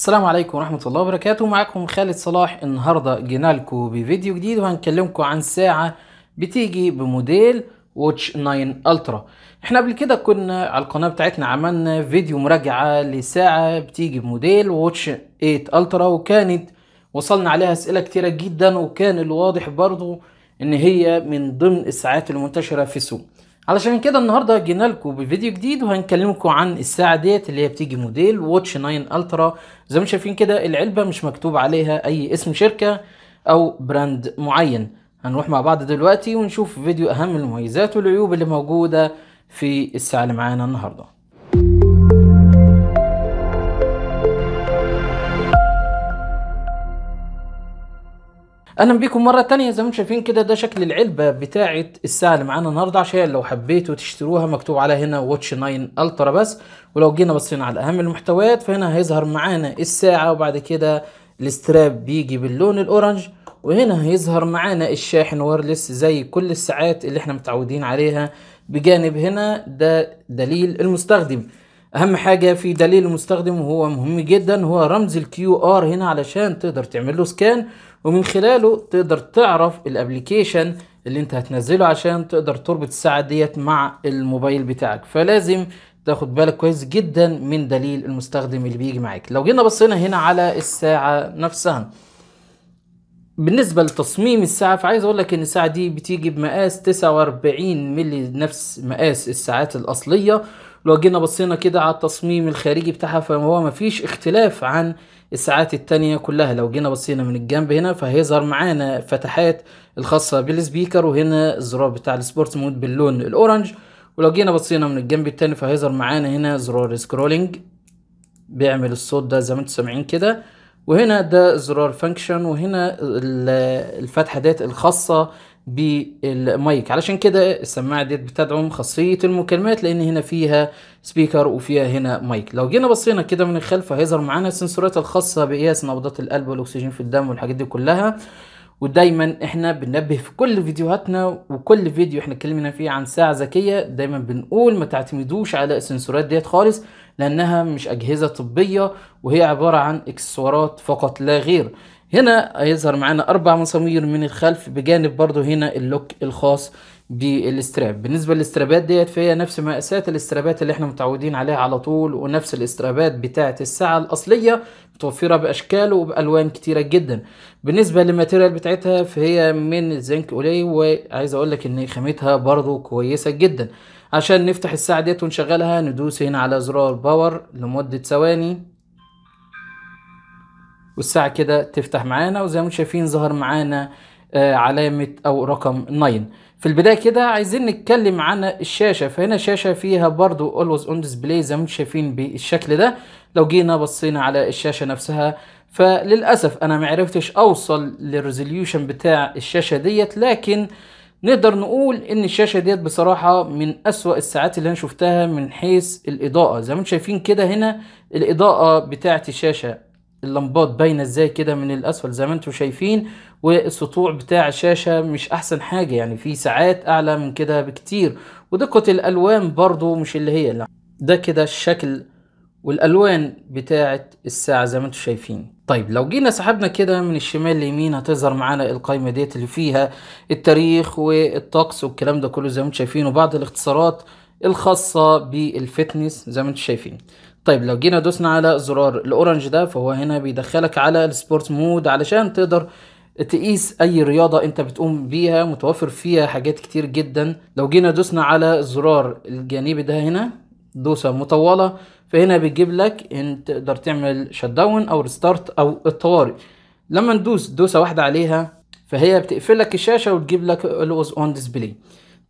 السلام عليكم ورحمة الله وبركاته. معكم خالد صلاح. النهاردة جينا لكم بفيديو جديد وهنكلمكم عن ساعة بتيجي بموديل Watch 9 Ultra. احنا قبل كده كنا على القناة بتاعتنا عملنا فيديو مراجعة لساعة بتيجي بموديل Watch 8 Ultra، وكانت وصلنا عليها اسئلة كتيرة جدا، وكان الواضح برضو ان هي من ضمن الساعات المنتشرة في السوق. علشان كده النهارده جينا لكم بفيديو جديد وهنكلمكم عن الساعة ديت اللي هي بتيجي موديل Watch 9 Ultra. زي ما شايفين كده العلبة مش مكتوب عليها اي اسم شركة او brand معين. هنروح مع بعض دلوقتي ونشوف فيديو اهم المميزات والعيوب اللي موجودة في الساعة اللي معانا النهارده. اهلا بيكم مرة تانية. زي ما انتم شايفين كده ده شكل العلبة بتاعه الساعة اللي معانا النهارده، عشان لو حبيتوا تشتروها مكتوب عليها هنا Watch 9 Ultra بس. ولو جينا بصينا على اهم المحتويات فهنا هيظهر معانا الساعة، وبعد كده ال strap بيجي باللون ال orange، وهنا هيظهر معانا الشاحن wireless زي كل الساعات اللي احنا متعودين عليها. بجانب هنا ده دليل المستخدم. اهم حاجة في دليل المستخدم وهو مهم جدا هو رمز ال QR هنا، علشان تقدر تعمل له scan ومن خلاله تقدر تعرف ال application اللي انت هتنزله عشان تقدر تربط الساعة ديت مع الموبايل بتاعك. فلازم تاخد بالك كويس جدا من دليل المستخدم اللي بيجي معاك. لو جينا بصينا هنا على الساعة نفسها، بالنسبة لتصميم الساعة فعايز اقول لك ان الساعة دي بتيجي بمقاس 49 ملي، نفس مقاس الساعات الاصلية. لو جينا بصينا كده على التصميم الخارجي بتاعها فهو مفيش اختلاف عن الساعات التانية كلها. لو جينا بصينا من الجنب هنا فهيظهر معانا فتحات الخاصة بال speaker، وهنا الزرار بتاع ال sport mode باللون ال orange. ولو جينا بصينا من الجنب التاني فهيظهر معانا هنا زرار scrolling بيعمل الصوت ده زي ما انتم سامعين كده، وهنا ده زرار function، وهنا الفتحة ديت الخاصة بالمايك. علشان كده السماعة ديت بتدعم خاصية المكالمات لان هنا فيها speaker وفيها هنا مايك. لو جينا بصينا كده من الخلف هيظهر معانا السنسورات الخاصة بقياس نبضات القلب والاكسجين في الدم والحاجات دي كلها. ودايما احنا بننبه في كل فيديوهاتنا وكل فيديو احنا اتكلمنا فيه عن ساعة ذكية دايما بنقول ما تعتمدوش على السنسورات ديت خالص، لانها مش اجهزة طبية وهي عبارة عن اكسسوارات فقط لا غير. هنا هيظهر معانا 4 مسامير من الخلف، بجانب برضو هنا ال lock الخاص بال strap. بالنسبة للاسترابات ديت فهي نفس مقاسات الاسترابات اللي احنا متعودين عليها على طول، ونفس الاسترابات بتاعة الساعة الأصلية، متوفرة بأشكال وبألوان كتيرة جدا. بالنسبة لل material بتاعتها فهي من ال zinc alloy، وعايز اقول لك ان خامتها برضو كويسة جدا. عشان نفتح الساعة ديت ونشغلها ندوس هنا على زرار power لمدة ثواني والساعة كده تفتح معانا، وزي ما انتم شايفين ظهر معانا علامة او رقم 9. في البداية كده عايزين نتكلم عن الشاشة، فهنا شاشة فيها برضو always on display زي ما انتم شايفين بالشكل ده. لو جينا بصينا على الشاشة نفسها فللأسف انا معرفتش اوصل لل resolution بتاع الشاشة ديت، لكن نقدر نقول ان الشاشة ديت بصراحة من اسوأ الساعات اللي انا شفتها من حيث الاضاءة. زي ما انتم شايفين كده هنا الاضاءة بتاعة الشاشة، اللمبات باينة ازاي كده من الاسفل زي ما انتم شايفين، والسطوع بتاع الشاشة مش احسن حاجة، يعني في ساعات اعلى من كده بكتير، ودقة الالوان برضو مش اللي هي لا. ده كده الشكل والالوان بتاعه الساعة زي ما انتم شايفين. طيب لو جينا سحبنا كده من الشمال لليمين هتظهر معانا القائمة ديت اللي فيها التاريخ والطقس والكلام ده كله زي ما انتم شايفين، وبعض الاختصارات الخاصة بال fitness زي ما انتم شايفين. طيب لو جينا دوسنا على زرار ال orange ده فهو هنا بيدخلك على ال sport mode علشان تقدر تقيس اي رياضة انت بتقوم بيها، متوفر فيها حاجات كتير جدا. لو جينا دوسنا على الزرار الجانبي ده هنا دوسة مطولة فهنا بيجيب لك ان تقدر تعمل shut down او restart او الطوارئ. لما ندوس دوسة واحدة عليها فهي بتقفل لك الشاشة وتجيب لك always on display.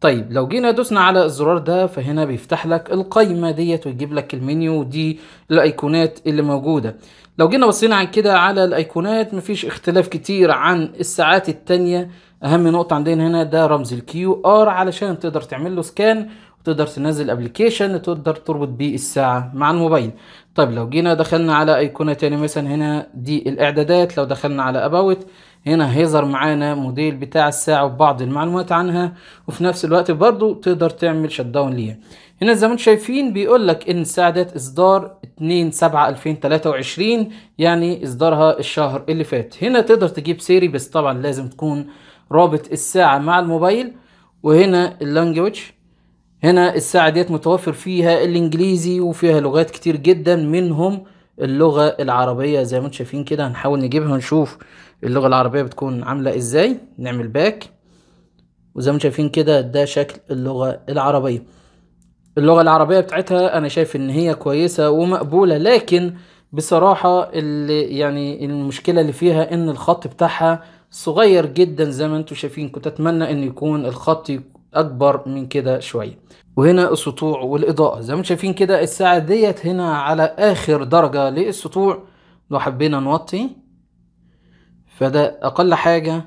طيب لو جينا دوسنا على الزرار ده فهنا بيفتح لك القايمة ديت ويجيب لك المنيو ودي الايقونات اللي موجودة. لو جينا بصينا عن كده على الايقونات مفيش اختلاف كتير عن الساعات التانية. اهم نقطة عندنا هنا ده رمز ال QR علشان تقدر تعمل له scan وتقدر تنزل application تقدر تربط بيه الساعة مع الموبايل. طيب لو جينا دخلنا على ايقونة تاني مثلا هنا دي الاعدادات. لو دخلنا على about هنا هيظهر معانا موديل بتاع الساعة وبعض المعلومات عنها، وفي نفس الوقت برضو تقدر تعمل shut down ليها. هنا زي ما انتم شايفين بيقول لك ان الساعة ديت اصدار 2/7/2023، يعني اصدارها الشهر اللي فات. هنا تقدر تجيب Siri، بس طبعا لازم تكون رابط الساعة مع الموبايل. وهنا ال language، هنا الساعة ديت متوفر فيها الانجليزي وفيها لغات كتير جدا، منهم اللغة العربية زي ما انتم شايفين كده. هنحاول نجيبها ونشوف اللغة العربية بتكون عاملة ازاي. نعمل back، وزي ما انتم شايفين كده ده شكل اللغة العربية. اللغة العربية بتاعتها انا شايف ان هي كويسة ومقبولة، لكن بصراحة اللي يعني المشكلة اللي فيها ان الخط بتاعها صغير جدا زي ما انتم شايفين. كنت اتمنى ان يكون الخط اكبر من كده شوية. وهنا السطوع والاضاءة زي ما انتم شايفين كده، الساعة ديت هنا على اخر درجة للسطوع. لو حبينا نوطي فده اقل حاجة،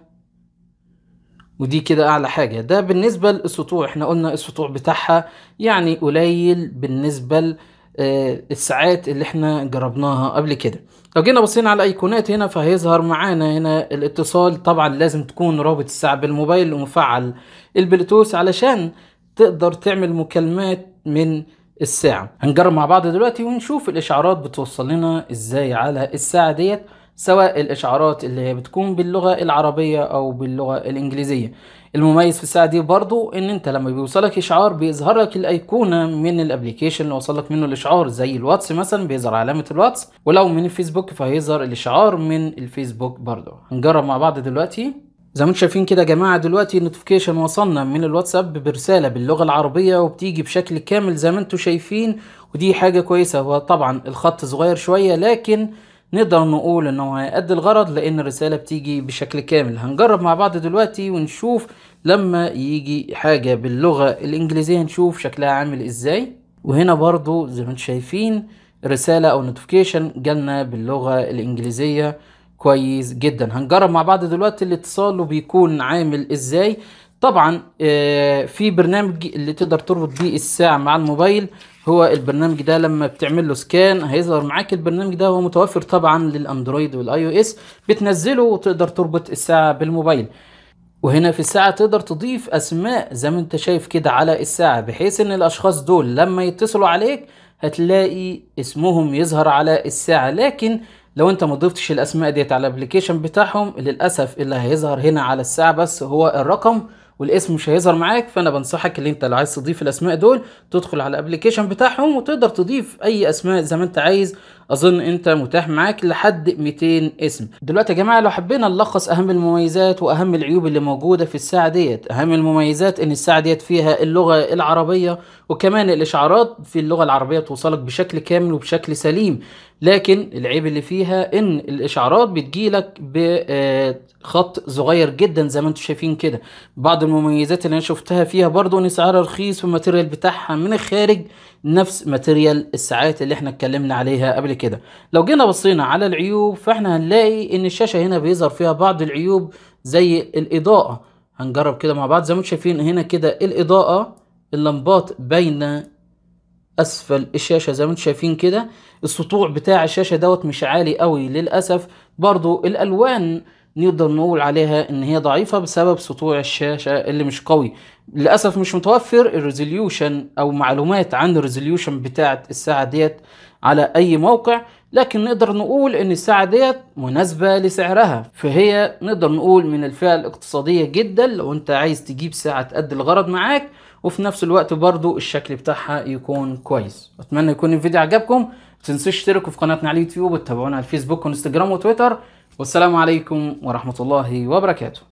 ودي كده اعلى حاجة. ده بالنسبة للسطوع، احنا قلنا السطوع بتاعها يعني قليل بالنسبة للساعات اللي احنا جربناها قبل كده. لو جينا بصينا على الايقونات هنا فهيظهر معانا هنا الاتصال. طبعا لازم تكون رابط الساعة بالموبايل ومفعل البلوتوث علشان تقدر تعمل مكالمات من الساعة. هنجرب مع بعض دلوقتي ونشوف الاشعارات بتوصل لنا ازاي على الساعة ديت، سواء الاشعارات اللي هي بتكون باللغة العربية او باللغة الانجليزية. المميز في الساعة دي برضو ان انت لما بيوصلك اشعار بيظهر لك الايقونة من ال application اللي وصلك منه الاشعار، زي الواتس مثلا بيظهر علامة الواتس، ولو من الفيسبوك فهيظهر الاشعار من الفيسبوك برضو. هنجرب مع بعض دلوقتي. زي ما انتم شايفين كده يا جماعة دلوقتي notification وصلنا من الواتساب برسالة باللغة العربية، وبتيجي بشكل كامل زي ما انتم شايفين، ودي حاجة كويسة. هو طبعا الخط صغير شوية، لكن نقدر نقول انه هيأدي الغرض لان الرسالة بتيجي بشكل كامل. هنجرب مع بعض دلوقتي ونشوف لما يجي حاجة باللغة الانجليزية نشوف شكلها عامل ازاي. وهنا برضو زي ما انتم شايفين رسالة او notification جالنا باللغة الانجليزية كويس جدا. هنجرب مع بعض دلوقتي الاتصال وبيكون عامل ازاي. طبعا في برنامج اللي تقدر تربط بيه الساعة مع الموبايل، هو البرنامج ده لما بتعمل له scan هيظهر معاك البرنامج ده، هو متوفر طبعا للاندرويد وال iOS، بتنزله وتقدر تربط الساعة بالموبايل. وهنا في الساعة تقدر تضيف اسماء زي ما انت شايف كده على الساعة، بحيث ان الاشخاص دول لما يتصلوا عليك هتلاقي اسمهم يظهر على الساعة. لكن لو انت ما ضفتش الاسماء ديت على ال application بتاعهم للاسف اللي هيظهر هنا على الساعة بس هو الرقم والاسم مش هيظهر معاك. فانا بنصحك اللي انت لو عايز تضيف الاسماء دول تدخل على ال application بتاعهم وتقدر تضيف اي اسماء زي ما انت عايز. اظن انت متاح معاك لحد 200 اسم. دلوقتي يا جماعة لو حبينا نلخص اهم المميزات واهم العيوب اللي موجودة في الساعة ديت، اهم المميزات ان الساعة ديت فيها اللغة العربية، وكمان الاشعارات في اللغة العربية بتوصلك بشكل كامل وبشكل سليم. لكن العيب اللي فيها ان الاشعارات بتجيلك بخط صغير جدا زي ما انتم شايفين كده. بعض المميزات اللي انا شفتها فيها برضو ان سعرها رخيص وال material بتاعها من الخارج نفس material الساعات اللي احنا اتكلمنا عليها قبل كده. لو جينا بصينا على العيوب فاحنا هنلاقي ان الشاشة هنا بيظهر فيها بعض العيوب زي الاضاءة. هنجرب كده مع بعض. زي ما انتم شايفين هنا كده الاضاءة، اللمبات باينة اسفل الشاشة زي ما انتم شايفين كده. السطوع بتاع الشاشة دوت مش عالي قوي للاسف. برضو الالوان نقدر نقول عليها ان هي ضعيفة بسبب سطوع الشاشة اللي مش قوي للاسف. مش متوفر ال resolution او معلومات عن ال resolution بتاعه الساعة ديت على اي موقع، لكن نقدر نقول ان الساعة ديت مناسبة لسعرها، فهي نقدر نقول من الفئة الاقتصادية جدا لو انت عايز تجيب ساعة تأدي الغرض معاك، وفي نفس الوقت برضو الشكل بتاعها يكون كويس. اتمنى يكون الفيديو عجبكم، متنسوش تشتركوا في قناتنا على اليوتيوب وتتابعونا على الفيسبوك وانستجرام وتويتر. والسلام عليكم ورحمة الله وبركاته.